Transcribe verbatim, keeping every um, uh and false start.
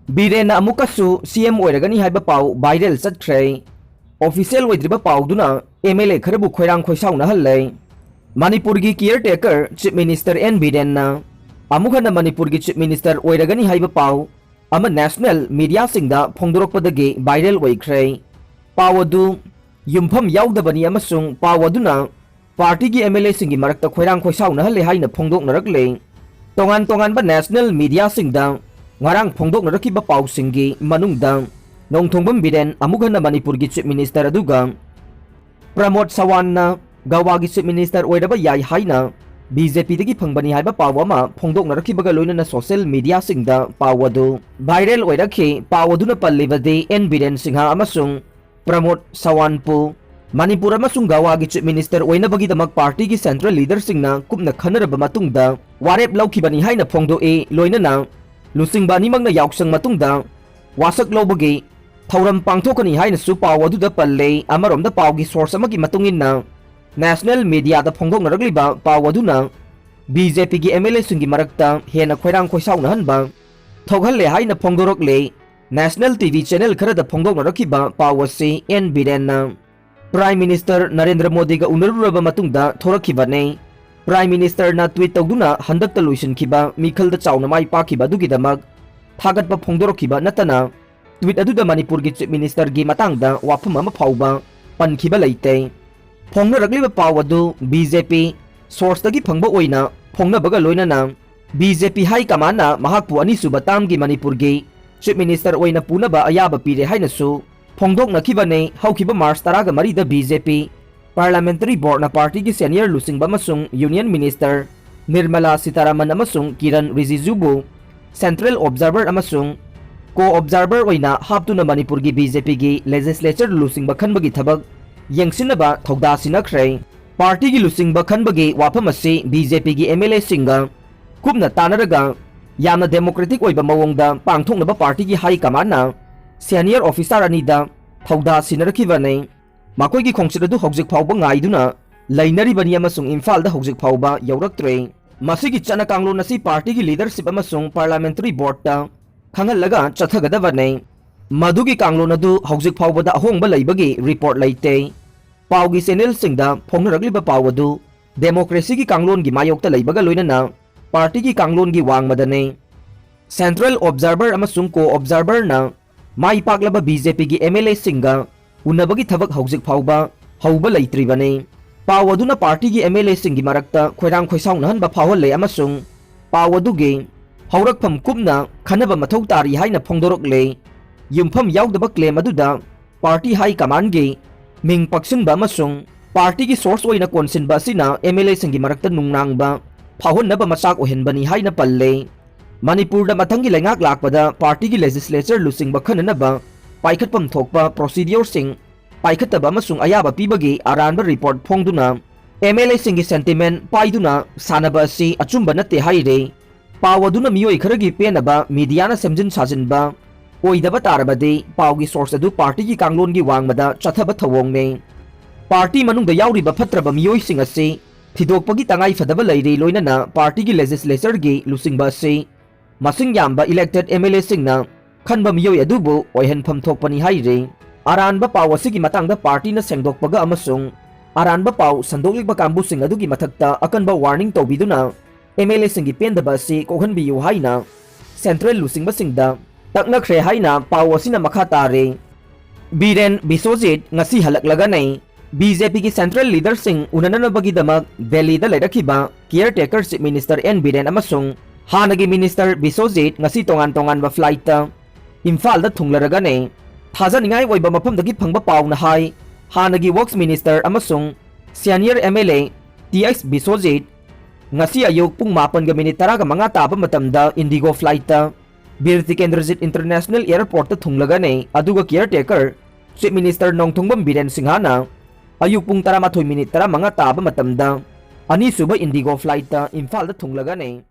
ꯕꯤꯔꯦꯟꯅ ꯑꯃꯨꯛꯀꯁꯨ ꯁꯤ ꯑꯦꯝ ꯑꯣꯏꯔꯒꯅꯤ ꯍꯥꯏꯕ ꯄꯥꯎ ꯚꯥꯏꯔꯦꯜ ꯆꯠꯈ꯭ꯔꯦ꯫ ꯑꯣꯐꯤꯁꯤꯌꯦꯜ ꯑꯣꯏꯗ꯭ꯔꯤꯕ ꯄꯥꯎꯗꯨꯅ ꯑꯦꯝ ꯑꯦꯜ ꯑꯦ ꯈꯔꯕꯨ ꯈꯣꯏꯔꯥꯡ ꯈꯣꯏꯁꯥꯎꯅꯍꯜꯂꯦ꯫ ꯃꯅꯤꯄꯨꯔꯒꯤ ꯀꯤꯌꯔꯇꯦꯀꯔ ꯆꯤꯐ ꯃꯤꯅꯤꯁꯇꯔ ꯑꯦꯟ ꯕꯤꯔꯦꯟꯅ ꯑꯃꯨꯛ ꯍꯟꯅ ꯃꯅꯤꯄꯨꯔꯒꯤ ꯆꯤꯐ ꯃꯤꯅꯤꯁꯇꯔ ꯑꯣꯏꯔꯒꯅꯤ ꯍꯥꯏꯕ ꯄꯥꯎ ꯑꯃ ꯅꯦꯁꯅꯦꯜ ꯃꯤꯗꯤꯌꯥꯁꯤꯡꯗ ꯐꯣꯡꯗꯣꯔꯛꯄꯗꯒꯤ ꯚꯥꯏꯔꯦꯜ ꯑꯣꯏꯈ꯭ꯔꯦ꯫ ꯄꯥꯎ ꯑꯗꯨ ꯌꯨꯝꯐꯝ ꯌꯥꯎꯗꯕꯅꯤ ꯑꯃꯁꯨꯡ ꯄꯥꯎ ꯑꯗꯨꯅ ꯄꯥꯔꯇꯤꯒꯤ ꯑꯦꯝ ꯑꯦꯜ ꯑꯦꯁꯤꯡꯒꯤ ꯃꯔꯛꯇ ꯈꯣꯏꯔꯥꯡ ꯈꯣꯏꯁꯥꯎꯅꯍꯜꯂꯦ ꯍꯥꯏꯅ ꯐꯣꯡꯗꯣꯛꯅꯔꯛꯂꯦ꯫ ꯇꯣꯉꯥꯟ ꯇꯣꯉꯥꯟꯕ ꯅꯦꯁꯅꯦꯜ ꯃꯤꯗꯤꯌꯥꯁꯤꯡꯗ ꯉꯔꯥꯡ ꯐꯣꯡꯗꯣꯛꯅꯔꯛꯈꯤꯕ ꯄꯥꯎꯁꯤꯡꯒꯤ ꯃꯅꯨꯡꯗ ꯅꯣꯡꯊꯣꯡꯕꯝ ꯕꯤꯔꯦꯟ ꯑꯃꯨꯛ ꯍꯟꯅ ꯃꯅꯤꯄꯨꯔꯒꯤ ꯆꯤꯐ ꯃꯤꯅꯤꯁꯇꯔ ꯑꯗꯨꯒ ꯄ꯭ꯔꯃꯣꯗ ꯁꯋꯥꯟꯅ ꯒꯋꯥꯒꯤ ꯆꯤꯐ ꯃꯤꯅꯤꯁꯇꯔ ꯑꯣꯏꯔꯕ ꯌꯥꯏ ꯍꯥꯏꯅ ꯕꯤ ꯖꯦ ꯄꯤꯗꯒꯤ ꯐꯪꯕꯅꯤ ꯍꯥꯏꯕ ꯄꯥꯎ ꯑꯃ ꯐꯣꯡꯗꯣꯛꯅꯔꯛꯈꯤꯕꯒ ꯂꯣꯏꯅꯅ ꯁꯣꯁꯤꯌꯦꯜ ꯃꯤꯗꯤꯌꯥꯁꯤꯡꯗ ꯄꯥꯎ ꯑꯗꯨ ꯚꯥꯏꯔꯦꯜ ꯑꯣꯏꯔꯛꯈꯤ꯫ ꯄꯥꯎ ꯑꯗꯨꯅ ꯄꯜꯂꯤꯕꯗꯤ ꯑꯦꯟ ꯕꯤꯔꯦꯟ ꯁꯤꯡꯍ ꯑꯃꯁꯨꯡ ꯄ꯭ꯔꯃꯣꯗ ꯁꯋꯥꯟꯄꯨ ꯃꯅꯤꯄꯨꯔ ꯑꯃꯁꯨꯡ ꯒꯋꯥꯒꯤ ꯆꯤꯐ ꯃꯤꯅꯤꯁꯇꯔ ꯑꯣꯏꯅꯕꯒꯤꯗꯃꯛ ꯄꯥꯔꯇꯤꯒꯤ ꯁꯦꯟꯇ꯭ꯔꯦꯜ ꯂꯤꯗꯔꯁꯤꯡꯅ ꯀꯨꯞꯅ ꯈꯟꯅꯔꯕ ꯃꯇꯨꯡꯗ ꯋꯥꯔꯦꯞ ꯂꯧꯈꯤꯕꯅꯤ ꯍꯥꯏꯅ ꯐꯣꯡꯗꯣꯛꯏ꯫ ꯂꯣꯏꯅꯅ ꯂꯨꯆꯤꯡꯕ ꯑꯅꯤꯃꯛꯅ ꯌꯥꯎꯁꯪ ꯃꯇꯨꯡꯗ ꯋꯥꯁꯛ ꯂꯧꯕꯒꯤ ꯊꯧꯔꯝ ꯄꯥꯡꯊꯣꯛꯀꯅꯤ ꯍꯥꯏꯅꯁꯨ ꯄꯥꯎ ꯑꯗꯨꯗ ꯄꯜꯂꯦ꯫ ꯑꯃꯔꯣꯝꯗ ꯄꯥꯎꯒꯤ ꯁꯣꯔꯁ ꯑꯃꯒꯤ ꯃꯇꯨꯡ ꯏꯟꯅ ꯅꯦꯁꯅꯦꯜ ꯃꯤꯗꯤꯌꯥꯗ ꯐꯣꯡꯗꯣꯛꯅꯔꯛꯂꯤꯕ ꯄꯥꯎ ꯑꯗꯨꯅ ꯕꯤ ꯖꯦ ꯄꯤꯒꯤ ꯑꯦꯝ ꯑꯦꯜ ꯑꯦꯁꯤꯡꯒꯤ ꯃꯔꯛꯇ ꯍꯦꯟꯅ ꯈꯣꯏꯔꯥꯡ ꯈꯣꯏꯁꯥꯎꯅꯍꯟꯕ ꯊꯣꯛꯍꯜꯂꯦ ꯍꯥꯏꯅ ꯐꯣꯡꯗꯣꯔꯛꯂꯦ꯫ ꯅꯦꯁꯅꯦꯜ ꯇꯤ ꯚꯤ ꯆꯦꯅꯦꯜ ꯈꯔꯗ ꯐꯣꯡꯗꯣꯛꯅꯔꯛꯈꯤꯕ ꯄꯥꯎ ꯑꯁꯤ ꯑꯦꯟ ꯕꯤꯔꯦꯟꯅ ꯄ꯭ꯔꯥꯏꯝ ꯃꯤꯅꯤꯁꯇꯔ ꯅꯔꯦꯟꯗ꯭ꯔ ꯃꯣꯗꯤꯒ ꯎꯅꯔꯨꯔꯕ ꯃꯇꯨꯡꯗ ꯊꯣꯔꯛꯈꯤꯕꯅꯤ꯫ ꯄ꯭ꯔꯥꯏꯝ ꯃꯤꯅꯤꯁꯇꯔꯅ ꯇ꯭ꯋꯤꯠ ꯇꯧꯗꯨꯅ ꯍꯟꯗꯛꯇ ꯂꯣꯏꯁꯤꯟꯈꯤꯕ ꯃꯤꯈꯜꯗ ꯆꯥꯎꯅ ꯃꯥꯏ ꯄꯥꯛꯈꯤꯕ ꯑꯗꯨꯒꯤꯗꯃꯛ ꯊꯥꯒꯠꯄ ꯐꯣꯡꯗꯣꯔꯛꯈꯤꯕ ꯅꯠꯇꯅ ꯇ꯭ꯋꯤꯠ ꯑꯗꯨꯗ ꯃꯅꯤꯄꯨꯔꯒꯤ ꯆꯤꯐ ꯃꯤꯅꯤꯁꯇꯔꯒꯤ ꯃꯇꯥꯡꯗ ꯋꯥꯐꯝ ꯑꯃ ꯐꯥꯎꯕ ꯄꯟꯈꯤꯕ ꯂꯩꯇꯦ꯫ ꯐꯣꯡꯅꯔꯛꯂꯤꯕ ꯄꯥꯎ ꯑꯗꯨ ꯕꯤ ꯖꯦ ꯄꯤ ꯁꯣꯔꯁꯇꯒꯤ ꯐꯪꯕ ꯑꯣꯏꯅ ꯐꯣꯡꯅꯕꯒ ꯂꯣꯏꯅꯅ ꯕꯤ ꯖꯦ ꯄꯤ ꯍꯥꯏ ꯀꯃꯥꯟꯅ ꯃꯍꯥꯛꯄꯨ ꯑꯅꯤꯁꯨꯕ ꯇꯥꯝꯒꯤ ꯃꯅꯤꯄꯨꯔꯒꯤ ꯆꯤꯐ ꯃꯤꯅꯤꯁꯇꯔ ꯑꯣꯏꯅ ꯄꯨꯅꯕ ꯑꯌꯥꯕ ꯄꯤꯔꯦ ꯍꯥꯏꯅꯁꯨ ꯐꯣꯡꯗꯣꯛꯅꯈꯤꯕꯅꯤ꯫ ꯍꯧꯈꯤꯕ ꯃꯥꯔꯆ ꯇꯔꯥꯒ ꯃꯔꯤꯗ ꯕꯤ ꯖꯦ ꯄꯤ ꯄꯥꯔꯂꯥꯃꯦꯟꯇꯔꯤ ꯕꯣꯔꯗꯅ ꯄꯥꯔꯇꯤꯒꯤ ꯁꯦꯅꯤꯌꯔ ꯂꯨꯆꯤꯡꯕ ꯑꯃꯁꯨꯡ ꯌꯨꯅꯤꯌꯟ ꯃꯤꯅꯤꯁꯇꯔ ꯅꯤꯔꯃꯂꯥ ꯁꯤꯇꯥꯔꯥꯃꯟ ꯑꯃꯁꯨꯡ ꯀꯤꯔꯟ ꯔꯤꯖꯤꯖꯨꯕꯨ ꯁꯦꯟꯇ꯭ꯔꯦꯜ ꯑꯣꯕꯖꯥꯔꯚꯔ ꯑꯃꯁꯨꯡ ꯀꯣ ꯑꯣꯕꯖꯥꯔꯚꯔ ꯑꯣꯏꯅ ꯍꯥꯞꯇꯨꯅ ꯃꯅꯤꯄꯨꯔꯒꯤ ꯕꯤ ꯖꯦ ꯄꯤꯒꯤ ꯂꯦꯖꯤꯁꯂꯦꯆꯔ ꯂꯨꯆꯤꯡꯕ ꯈꯟꯕꯒꯤ ꯊꯕꯛ ꯌꯦꯡꯁꯤꯟꯅꯕ ꯊꯧꯗꯥ ꯁꯤꯟꯅꯈ꯭ꯔꯦ꯫ ꯄꯥꯔꯇꯤꯒꯤ ꯂꯨꯆꯤꯡꯕ ꯈꯟꯕꯒꯤ ꯋꯥꯐꯝ ꯑꯁꯤ ꯕꯤ ꯖꯦ ꯄꯤꯒꯤ ꯑꯦꯝ ꯑꯦꯜ ꯑꯦꯁꯤꯡꯒ ꯀꯨꯞꯅ ꯇꯥꯟꯅꯔꯒ ꯌꯥꯝꯅ ꯗꯦꯃꯣꯀ꯭ꯔꯦꯇꯤꯛ ꯑꯣꯏꯕ ꯃꯑꯣꯡꯗ ꯄꯥꯡꯊꯣꯛꯅꯕ ꯄꯥꯔꯇꯤꯒꯤ ꯍꯥꯏ ꯀꯃꯥꯟꯅ ꯁꯦꯅꯤꯌꯔ ꯑꯣꯐꯤꯁꯥꯔ ꯑꯅꯤꯗ ꯊꯧꯗꯥ ꯁꯤꯟꯅꯔꯛꯈꯤꯕꯅꯤ꯫ ꯃꯈꯣꯏꯒꯤ ꯈꯣꯡꯆꯠ ꯑꯗꯨ ꯍꯧꯖꯤꯛ ꯐꯥꯎꯕ ꯉꯥꯏꯗꯨꯅ ꯂꯩꯅꯔꯤꯕꯅꯤ ꯑꯃꯁꯨꯡ ꯏꯝꯐꯥꯜꯗ ꯍꯧꯖꯤꯛ ꯐꯥꯎꯕ ꯌꯧꯔꯛꯇ꯭ꯔꯦ꯫ ꯃꯁꯤꯒꯤ ꯆꯠꯅ ꯀꯥꯡꯂꯣꯟ ꯑꯁꯤ ꯄꯥꯔꯇꯤꯒꯤ ꯂꯤꯗꯔꯁꯤꯞ ꯑꯃꯁꯨꯡ ꯄꯥꯔꯂꯥꯃꯦꯟꯇꯔꯤ ꯕꯣꯔꯗꯇ ꯈꯪꯍꯜꯂꯒ ꯆꯠꯊꯒꯗꯕꯅꯤ꯫ ꯃꯗꯨꯒꯤ ꯀꯥꯡꯂꯣꯟ ꯑꯗꯨ ꯍꯧꯖꯤꯛ ꯐꯥꯎꯕꯗ ꯑꯍꯣꯡꯕ ꯂꯩꯕꯒꯤ ꯔꯤꯄꯣꯔꯠ ꯂꯩꯇꯦ꯫ ꯄꯥꯎꯒꯤ ꯆꯦꯅꯦꯜꯁꯤꯡꯗ ꯐꯣꯡꯅꯔꯛꯂꯤꯕ ꯄꯥꯎ ꯑꯗꯨ ꯗꯦꯃꯣꯀ꯭ꯔꯦꯁꯤꯒꯤ ꯀꯥꯡꯂꯣꯟꯒꯤ ꯃꯥꯌꯣꯛꯇ ꯂꯩꯕꯒ ꯂꯣꯏꯅꯅ ꯄꯥꯔꯇꯤꯒꯤ ꯀꯥꯡꯂꯣꯟꯒꯤ ꯋꯥꯡꯃꯗꯅꯤ꯫ ꯁꯦꯟꯇ꯭ꯔꯦꯜ ꯑꯣꯕꯖꯥꯔꯚꯔ ꯑꯃꯁꯨꯡ ꯀꯣ ꯑꯣꯕꯖꯥꯔꯚꯔꯅ ꯃꯥꯏ ꯄꯥꯛꯂꯕ ꯕꯤ ꯖꯦ ꯄꯤꯒꯤ ꯑꯦꯝ ꯑꯦꯜ ꯑꯦꯁꯤꯡꯒ ꯎꯅꯕꯒꯤ ꯊꯕꯛ ꯍꯧꯖꯤꯛ ꯐꯥꯎꯕ ꯍꯧꯕ ꯂꯩꯇ꯭ꯔꯤꯕꯅꯤ꯫ ꯄꯥꯎ ꯑꯗꯨꯅ ꯄꯥꯔꯇꯤꯒꯤ ꯑꯦꯝ ꯑꯦꯜ ꯑꯦꯁꯤꯡꯒꯤ ꯃꯔꯛꯇ ꯈꯣꯏꯔꯥꯡ ꯈꯣꯏꯁꯥꯎꯅꯍꯟꯕ ꯐꯥꯎꯍꯜꯂꯦ ꯑꯃꯁꯨꯡ ꯄꯥꯎ ꯑꯗꯨꯒꯤ ꯍꯧꯔꯛꯐꯝ ꯀꯨꯞꯅ ꯈꯟꯅꯕ ꯃꯊꯧ ꯇꯥꯔꯤ ꯍꯥꯏꯅ ꯐꯣꯡꯗꯣꯔꯛꯂꯦ꯫ ꯌꯨꯝꯐꯝ ꯌꯥꯎꯗꯕ ꯀ꯭ꯂꯦꯝ ꯑꯗꯨꯗ ꯄꯥꯔꯇꯤ ꯍꯥꯏ ꯀꯃꯥꯟꯒꯤ ꯃꯤꯡ ꯄꯛꯁꯤꯟꯕ ꯑꯃꯁꯨꯡ ꯄꯥꯔꯇꯤꯒꯤ ꯁꯣꯔꯁ ꯑꯣꯏꯅ ꯀꯣꯟꯁꯤꯟꯕ ꯑꯁꯤꯅ ꯑꯦꯝ ꯑꯦꯜ ꯑꯦꯁꯤꯡꯒꯤ ꯃꯔꯛꯇ ꯅꯨꯡꯅꯥꯡꯕ ꯐꯥꯎꯍꯟꯅꯕ ꯃꯆꯥꯛ ꯑꯣꯏꯍꯟꯕꯅꯤ ꯍꯥꯏꯅ ꯄꯜꯂꯦ꯫ ꯃꯅꯤꯄꯨꯔꯗ ꯃꯊꯪꯒꯤ ꯂꯩꯉꯥꯛ ꯂꯥꯛꯄꯗ ꯄꯥꯔꯇꯤꯒꯤ ꯂꯦꯖꯤꯁꯂꯦꯆꯔ ꯂꯨꯆꯤꯡꯕ ꯈꯟꯅꯅꯕ ꯄꯥꯏꯈꯠꯐꯝ ꯊꯣꯛꯄ ꯄ꯭ꯔꯣꯁꯤꯗꯤꯌꯣꯔꯁꯤꯡ ꯄꯥꯏꯈꯠꯇꯕ ꯑꯃꯁꯨꯡ ꯑꯌꯥꯕ ꯄꯤꯕꯒꯤ ꯑꯔꯥꯟꯕ ꯔꯤꯄꯣꯔꯠ ꯐꯣꯡꯗꯨꯅ ꯑꯦꯝ ꯑꯦꯜ ꯑꯦꯁꯤꯡꯒꯤ ꯁꯦꯟꯇꯤꯃꯦꯟ ꯄꯥꯏꯗꯨꯅ ꯁꯥꯟꯅꯕ ꯑꯁꯤ ꯑꯆꯨꯝꯕ ꯅꯠꯇꯦ ꯍꯥꯏꯔꯦ꯫ ꯄꯥꯎ ꯑꯗꯨꯅ ꯃꯤꯑꯣꯏ ꯈꯔꯒꯤ ꯄꯦꯟꯅꯕ ꯃꯤꯗꯤꯌꯥꯅ ꯁꯦꯝꯖꯤꯟ ꯁꯥꯖꯤꯟꯕ ꯑꯣꯏꯗꯕ ꯇꯥꯔꯕꯗꯤ ꯄꯥꯎꯒꯤ ꯁꯣꯔꯁ ꯑꯗꯨ ꯄꯥꯔꯇꯤꯒꯤ ꯀꯥꯡꯂꯣꯟꯒꯤ ꯋꯥꯡꯃꯗ ꯆꯠꯊꯕ ꯊꯧꯑꯣꯡꯅꯤ꯫ ꯄꯥꯔꯇꯤ ꯃꯅꯨꯡꯗ ꯌꯥꯎꯔꯤꯕ ꯐꯠꯇ꯭ꯔꯕ ꯃꯤꯑꯣꯏꯁꯤꯡ ꯑꯁꯤ ꯊꯤꯗꯣꯛꯄꯒꯤ ꯇꯉꯥꯏ ꯐꯗꯕ ꯂꯩꯔꯤ, ꯂꯣꯏꯅꯅ ꯄꯥꯔꯇꯤꯒꯤ ꯂꯦꯖꯤꯁꯂꯦꯆꯔꯒꯤ ꯂꯨꯆꯤꯡꯕ ꯑꯁꯤ ꯃꯁꯤꯡ ꯌꯥꯝꯕ ꯏꯂꯦꯛꯇꯦꯗ ꯑꯦꯝ ꯑꯦꯜ ꯑꯦꯁꯤꯡꯅ ꯈꯟꯕ ꯃꯤꯑꯣꯏ ꯑꯗꯨꯕꯨ ꯑꯣꯏꯍꯟꯐꯝ ꯊꯣꯛꯄꯅꯤ ꯍꯥꯏꯔꯤ꯫ ꯑꯔꯥꯟꯕ ꯄꯥꯎ ꯑꯁꯤꯒꯤ ꯃꯇꯥꯡꯗ ꯄꯥꯔꯇꯤꯅ ꯁꯦꯡꯗꯣꯛꯄꯒ ꯑꯃꯁꯨꯡ ꯑꯔꯥꯟꯕ ꯄꯥꯎ ꯁꯟꯗꯣꯛꯂꯤꯕ ꯀꯥꯡꯕꯨꯁꯤꯡ ꯑꯗꯨꯒꯤ ꯃꯊꯛꯇ ꯑꯀꯟꯕ ꯋꯥꯔꯅꯤꯡ ꯇꯧꯕꯤꯗꯨꯅ ꯑꯦꯝ ꯑꯦꯜ ꯑꯦꯁꯤꯡꯒꯤ ꯄꯦꯟꯗꯕ ꯑꯁꯤ ꯀꯣꯛꯍꯟꯕꯤꯌꯨ ꯍꯥꯏꯅ ꯁꯦꯟꯇ꯭ꯔꯦꯜ ꯂꯨꯆꯤꯡꯕꯁꯤꯡꯗ ꯇꯛꯅꯈ꯭ꯔꯦ ꯍꯥꯏꯅ ꯄꯥꯎ ꯑꯁꯤꯅ ꯃꯈꯥ ꯇꯥꯔꯤ꯫ ꯕꯤꯔꯦꯟ ꯕꯤꯁꯣꯖꯤꯠ ꯉꯁꯤ ꯍꯜꯂꯛꯂꯒꯅꯤ꯫ ꯕꯤ ꯖꯦ ꯄꯤꯒꯤ ꯁꯦꯟꯇ꯭ꯔꯦꯜ ꯂꯤꯗꯔꯁꯤꯡ ꯎꯅꯅꯅꯕꯒꯤꯗꯃꯛ ꯗꯦꯜꯂꯤꯗ ꯂꯩꯔꯛꯈꯤꯕ ꯀꯤꯌꯔ ꯇꯦꯀꯔ ꯆꯤꯐ ꯃꯤꯅꯤꯁꯇꯔ ꯑꯦꯟ ꯕꯤꯔꯦꯟ ꯑꯃꯁꯨꯡ ꯍꯥꯟꯅꯒꯤ ꯃꯤꯅꯤꯁꯇꯔ ꯕꯤꯁꯣꯖꯤꯠ ꯉꯁꯤ ꯇꯣꯉꯥꯟ ꯇꯣꯉꯥꯟꯕ ꯐ꯭ꯂꯥꯏꯠꯇ ꯏꯝꯐꯥꯜꯗ ꯊꯨꯡꯂꯔꯒꯅꯤ꯫ ꯊꯥꯖꯅꯤꯡꯉꯥꯏ ꯑꯣꯏꯕ ꯃꯐꯝꯗꯒꯤ ꯐꯪꯕ ꯄꯥꯎꯅ ꯍꯥꯏ, ꯍꯥꯟꯅꯒꯤ ꯋꯔꯛꯁ ꯃꯤꯅꯤꯁꯇꯔ ꯑꯃꯁꯨꯡ senior M L A T H Biswajit ꯉꯁꯤ ꯑꯌꯨꯛ ꯄꯨꯡ ꯃꯥꯄꯟꯒ ꯃꯤꯅꯤꯠ ꯇꯔꯥꯒ ꯃꯉꯥ ꯇꯥꯕ ꯃꯇꯝꯗ ꯏꯟꯗꯤꯒꯣ ꯐ꯭ꯂꯥꯏꯠꯇ ꯕꯤꯔ ꯇꯤꯀꯦꯟꯗ꯭ꯔꯖꯤꯠ ꯏꯟꯇꯔꯅꯦꯁꯅꯦꯜ ꯑꯦꯌꯔꯄꯣꯔꯠꯇ ꯊꯨꯡꯂꯒꯅꯤ, ꯑꯗꯨꯒ ꯀꯤꯌꯔ ꯇꯦꯀꯔ ꯆꯤꯐ ꯃꯤꯅꯤꯁꯇꯔ ꯅꯣꯡꯊꯣꯡꯕꯝ ꯕꯤꯔꯦꯟ ꯁꯤꯡꯍꯅ ꯑꯌꯨꯛ ꯄꯨꯡ ꯇꯔꯥꯃꯥꯊꯣꯏ ꯃꯤꯅꯤꯠ ꯇꯔꯥꯃꯉꯥ ꯇꯥꯕ ꯃꯇꯝꯗ ꯑꯅꯤꯁꯨꯕ ꯏꯟꯗꯤꯒꯣ ꯐ꯭ꯂꯥꯏꯠꯇ ꯏꯝꯐꯥꯜꯗ ꯊꯨꯡꯂꯒꯅꯤ꯫